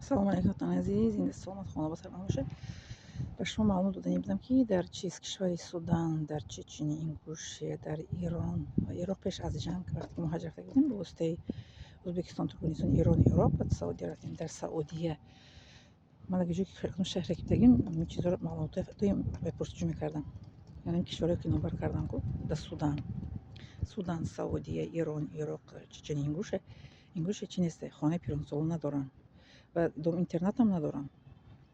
Салому алейкум, ватани азиз, ин саломат, хона басар бошед. Ба шумо маълум додани будам, ки дар чиз кишвари Судан, дар Чечни, Ингушия, дар Ирон ва Ироқ пеш аз ҷанг, вақте ки муҳаҷир рафта будем, ба воситаи Ӯзбекистон, Туркманистон, Ирон, Ироқ, баъд Саудия рафтем. Дар Саудия ман дар ҷое ки шаҳре ки будагим, ин чизҳоро маълумотҳои пурсуҷӯ мекардам. Яъне кишварҳое ки номбар кардам ку, дар Судан, Саудия, Ирон, Ироқ, Чечения, Ингушия чи нест, хонаи пиронсолон надоранд ва дом интернатам надоранд.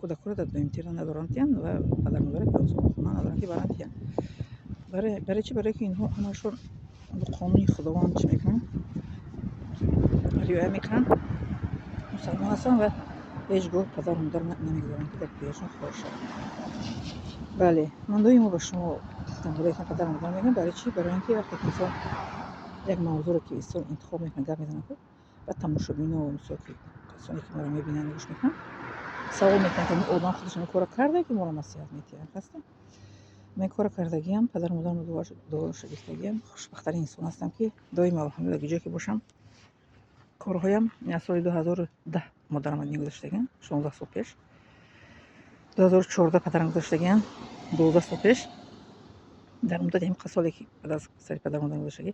Кӯдакҳоро дар дом интернат надоранд тиян ва падару модари пиронсолон хона надоранд, ки баранд тиян. Барои чӣ? Барое ки инҳо ҳамашон бо қонуни Худованд чӣ мекунанд, риоя мекунанд, мусалмон ҳастанд ва ҳеҷ гоҳ падару модар намегузоранд, ки дар пиёшон хор шаванд. Бале, ман доимо ба шумо дар бораи падару модар мегӯям. Барои чӣ? Барои ин ки вақте ки инсон як мавзӯъро ки инсон интихоб мекунад, гап мезанад, баъд тамошобино, мисол ки касоне ки моро мебинанд, гӯш мекунанд, савол мекунанд, ки одам худаш ҳамин корро карда, ки моро насиҳат медиҳад. Хаста ман корро кардагиам, падару модарам дуоашо гирифтагиам, хушбахттарин инсон ҳастам, ки доимо, алҳамдулилла, ҷое ки бошам, корҳоям. Аз соли 2010 модарам аз дунё гузаштагиан, 16 сол пеш, 2014 падарам гузаштагиан, 12 сол пеш. Дар муддати ҳамин соле ки баъд аз сари падару модарам гузаштагӣ,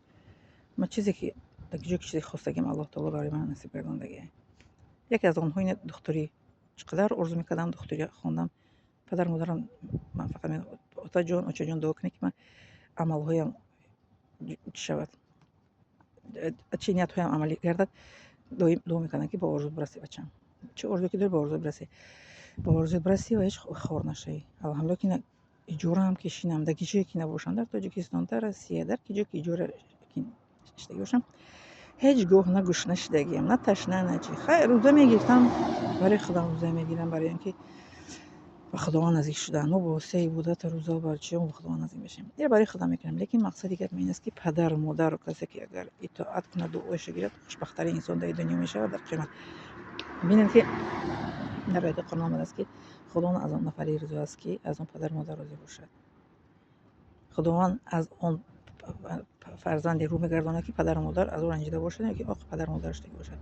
ман чизе ки дар ҷое ки чизе хостагиам, Аллоҳ таоло барои ман насиб гардондагиа. Яке аз онҳо ин духтурӣ. Чӣ қадар орзу мекардам, духтурӣ хондам. Падару модарам, ман фақат, отаҷон, очаҷон, дуо кунед, ки ман амалҳоям чӣ шавад, чӣ ниятҳоям амалӣ гардад. Доим дуо мекардам, ки ба орзу бирасӣ, бачам, чӣ орзуе ки дорӣ, ба орзу бирасӣ, ба орзуят бирасӣ ва ҳеҷ хор нашавӣ. Алҳамдулилла, ки иҷораам ки шинам, дар ки ҷое ки набошам, дар Тоҷикистон, дар Россия, дар ки ҷое ки иҷора шиштагӣ бошам, ҳеҷ гоҳ на гушна шидагиам, на ташна, на чӣ. Хайр, рӯза мегирифтам, барои худам рӯза мегирам, барои он ки ба Худованд наздик шудан. Мо бо воситаи ибодату рӯза бар чиё ба Худованд наздик мешавем. Ира барои худам мекунам, лекин мақсади гапи ман ин аст, ки падару модару касе ки агар итоат кунад, дуояшо гирад, хушбахттарин инсон дар дунё мешавад. Дар қиёмат бинед, ки дар ояти Қуръон омадааст, ки Худованд аз он нафаре розӣ аст, ки аз он падару модар розӣ бошад. Худованд аз он фарзанде рӯ мегардонад, ки падару модар аз ӯ ранҷида бошад ё ки оқ падару модараш дига бошад.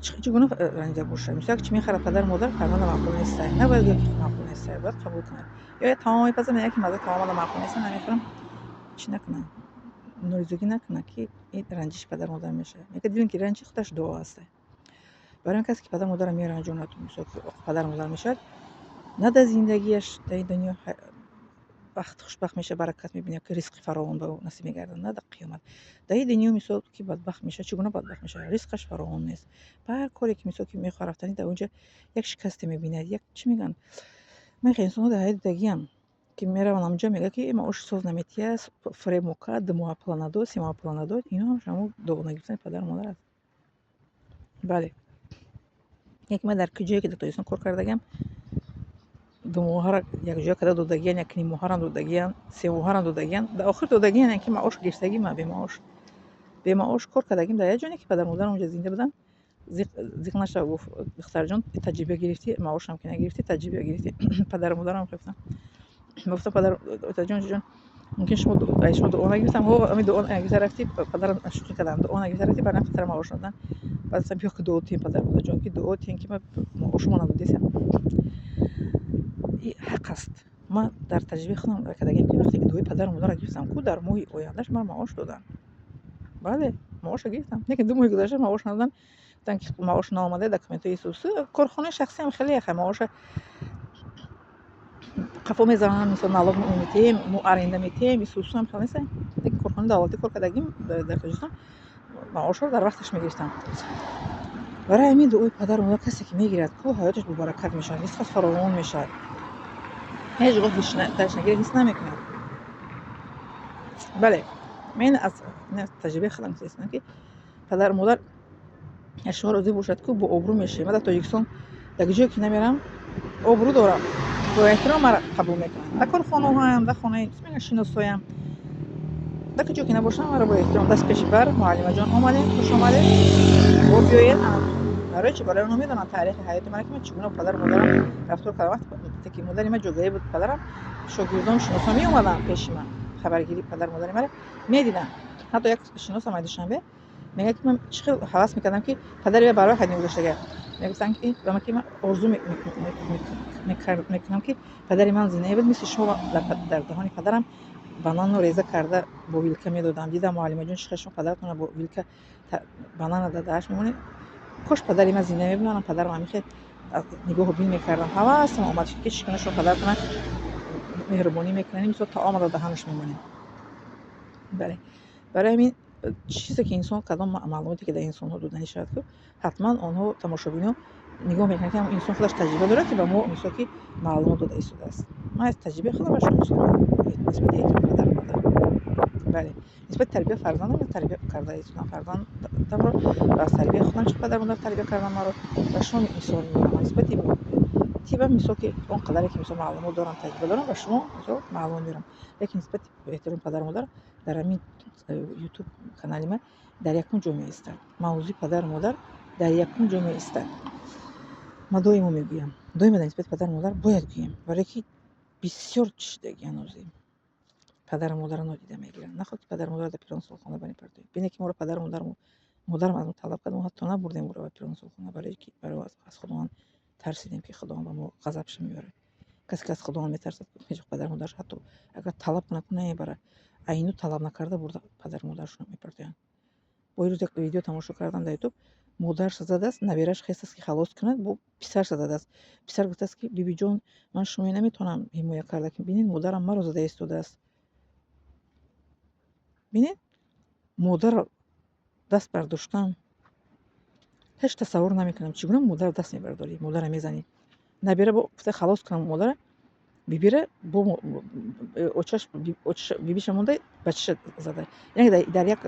Чӣ гуна ранҷида бошад? Мисол, як чӣ мехарад падару модар, фарзанда маъқул нестай, набояд гӯяд, ки маъқул нестай, бояд қабул кунад. Ё таом мепазад, мегӯяд, ки маззаи таомада маъқул неста, намехӯрам. Чӣ накунад? Норизогӣ накунад, ки ин ранҷиши падару модар мешавад. Мегӯяд, дидем, ки ранҷи худаш дуо аст. Барои он касе ки падару модарро меранҷонад, мисол ки оқ падару модар мешавад, на дар зиндагиаш дар ин дунё бахт хушбахт мешавад, баракат мебинад, ки ризқи фаровон ба ӯ насиб мегардад, на дар қиёмат. Дар ин дунё, мисол, ки бадбахт мешавад. Чӣ гуна бадбахт мешавад? Ризқаш фаровон нест. Ба ҳар коре ки, мисол, ки мехоҳад рафтанӣ, дар он ҷо як шикасте мебинад, як чӣ мегӯянд. Ман хеле инсонҳо дар ҳаёт дидагиам, ки мераванд ҳамонҷо, мегӯяд, ки маоши соз наметиҳад, фиреб мокард, 2 моҳа пула надод, 3 моҳа пула надод. Ино ҳамаш ҳамон дуо нагирифтани падару модар аст. Бале, яке ман дар ҷое ки дар Тоҷикистон кор кардагиам, 2 моҳаро якҷоя карда додагиян, як ниммоҳарам додагиян, 3 моҳарам додагиян, дар охир додагиян, ки маош гирифтагӣ. Ман бемаош кор кардагим дар як ҷоне, ки падару модарам онҷо зинда буданд. Зиқ нашав, гуфт, духтарҷон, таҷриба гирифтӣ, маошам ки нагирифтӣ, таҷриба гирифтӣ. Падару модарам гуфтам, гуфтам: падар, отаҷон, ҷон, мумкин шумо шумо дуо нагирифтам. Ҳо, ами дуо нагирифта рафтӣ, падарам шӯхӣ кардам, дуо нагирифта рафтӣ, ба нафтара маош доданд. Баъд гуфтам: биё, ки дуо тиҳем, падару модарҷон, ки дуо тиҳем, ки маошумо надодесам. Ҳақ аст. Ман дар таҷрибаи худам кардагиам, ки вақте ки дуои падару модарро гирифтам ку, дар моҳи ояндаш ман маош доданд. Бале, маошро гирифтам, лекин 2 моҳи гузашта маош надоданд. Гуфтанд, ки маош наомада, документҳои исусу. Корхонаи шахсиам хеле яха маоша қафо мезананд, мисол, налог мо метиҳем, мо аренда метиҳем, исусуам хел нест. Лекин корхонаи давлатӣ кор кардагим дар Тоҷикистон, маошҳоро дар вақташ мегирифтам. Барои ҳамин дуои падару модар касе ки мегирад ку, ҳаёташ бобаракат мешавад, ризқаш фаровон мешавад, ҳеҷ гоҳ ташнагиро ҳис намекунад. Бале, мен аз таҷрибаи худам гуфтаистам, ки падару модар аз шумо розӣ бошад ку, бо обрӯ мешавӣ. Ман дар Тоҷикистон дар ҷое ки намерам, обрӯ дорам, бо эҳтиром маро қабул мекунанд, дар корхонаҳоям, дар хонаи шиносоям, дар куҷо ки набошам, маро бо эҳтиром даст пеши бар: муаллимаҷон, омадем, хуш омадед, бо биёед. Барои чӣ? Барои онҳо медонанд таърихи ҳаёти мана, ки ман чӣ гуна падару модарам рафтор кардам. Вақте ки модари ман ҷогаӣ буд, падарам, шогирдон, шиносон меомаданд пеши ман, хабаргирии падару модари маро медиданд. Ҳатто як шиносам аз Душанбе мегӯяд, ки ман чӣ хел ҳавас мекардам, ки падари барои ҳадди гузаштага. Мегуфтанд, ки ба ман, ки ман орзу мекунам, ки падари ман зинда буд, мисли шумо дар даҳони падарам бананро реза карда бо вилка медодам. Дидам, муаллимаҷон, чӣ хел шумо падаратонро бо вилка банана дар даҳаш мемонед. Кош падари ман зинда мебуд, манам падарам ҳамин хел нигоҳу бин мекардам. Ҳавасам омад, ки чӣ гуна шумо падаратона меҳрубонӣ мекунед, мисол таомро дар даҳанаш мемонед. Бале, барои ҳамин чизе ки инсон, кадом маълумоте ки дар инсонҳо дода мешавад, ку ҳатман онҳо, тамошобинон, нигоҳ мекунанд, ки ҳамон инсон худаш таҷриба дорад, ки ба мо мисол ки маълумот дода истодааст. Ман аз таҷрибаи худам ба шумо мисол мегӯям нисбати эҳтироми падару модар. Бале, нисбати тарбияи фарзандам тарбия карда истодам фарзандамро ва аз тарбияи худам, чӣ падару модар тарбия кардам маро, ба шумо мисол меорам. Нисбати тибам, мисол, ки он қадаре ки, мисол, маълумот дорам, таҷриба дорам, ба шумо, мисол, маълумот меорам. Лекин нисбати эҳтироми падару модар дар ҳамин Ютуб канали ман дар якум ҷо меистад. Мавзӯи падару модар дар якум ҷо меистад. Ман доимо мегӯям, доимо дар нисбати падару модар бояд гӯем, барое ки бисёр чишидагиан ҳозир падару модарро нодида мегиранд. Нахоҳад ки падару модарро дар пиронсолхона мепартоем. Бинед, ки моро падару модармо, модарам аз мо талаб кард, мо ҳатто набурдем ӯро ба пиронсолхона, барое ки барои аз Худованд тарсидем, ки Худованд ба мо ғазабша меорад. Касе ки аз Худованд метарсад, ҳеҷ падару модараш ҳатто агар талаб кунад, намебарад. А ино талаб накарда бурда падару модарашонро мепартоянд. Бо ирӯз як видео тамошо кардам дар Ютуб: модарша задааст, набераш хестааст, ки халос кунад, бо писарша задааст. Писар гуфтааст, ки бибиҷон, ман шуморо наметавонам ҳимоя карда, ки бинед, модарам маро зада истодааст. Бинед, модарро даст бардоштан, ҳеҷ тасаввур намекунам, чӣ гуна модарро даст мебардорӣ, модарро мезанӣ. Набера бо гуфта халос кунам модара, бибира бо очаш, бибиша монда, бачаша зада. Яъне дар як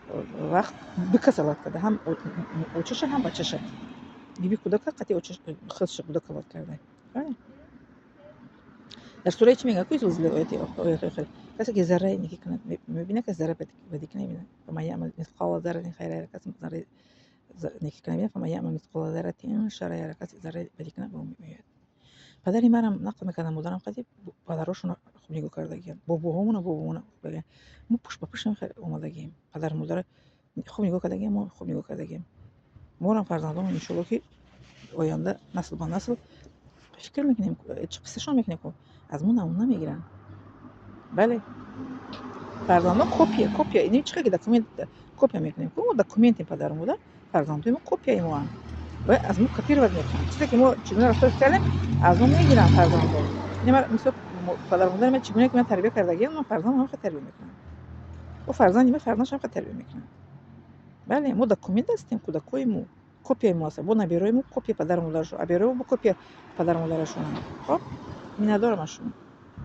вақт ду каса лат карда: ҳам очаша, ҳам бачаша. Биби кӯдака қати худша кӯдака лат карда. Дар сураи чӣ мегӯяд? Ку Зилзила, ояти охир: касе ки зарраи некӣ кунад, мебинад, касе зарраи бадӣ кунад, мебинад. فمن يعمل مثقال ذرة خيرا يره. Касе зарраи некӣ кунад, мебинад. فمن يعمل مثقال ذرة شرا يره. Касе зарраи бадӣ кунад, ба ӯ меояд. Падари манам нақл мекардам, модарам қати падарошонро хуб нигоҳ кардагиям, бобоҳомона, бобомона хуб. Мо пушт ба пуштам омадагием. Падару модарро хуб нигоҳ кардагием, мо хуб нигоҳ кардагием. Морам фарзандонам, иншоалло, ки оянда насл ба насл фикр мекунем, қиссашон мекунем, ку аз мо намуна мегиранд. Бале, фарзандон копия, копия. Ин чӣ ки документ копия мекунем, ку мо документи падару модар, фарзандои мо копияи моанд ва аз мо копировать мекунанд. Чизе ки мо чӣ гуна рафтор кардем, аз мо мегиранд фарзандон. Мисол, падару модари ман чӣ гуна ки ман тарбия кардагиам, ман фарзандам ҳамин хел тарбия мекунам. Ӯ фарзанди ман фарзандаш ҳамин хел тарбия мекунад. Бале, мо документ ҳастем, кӯдакҳои мо копияи мо ҳастанд, бо набераҳои мо копияи падару модарашон, абераҳои мо копия падару модарашонанд. Хоб, миннатдорам аз шумо.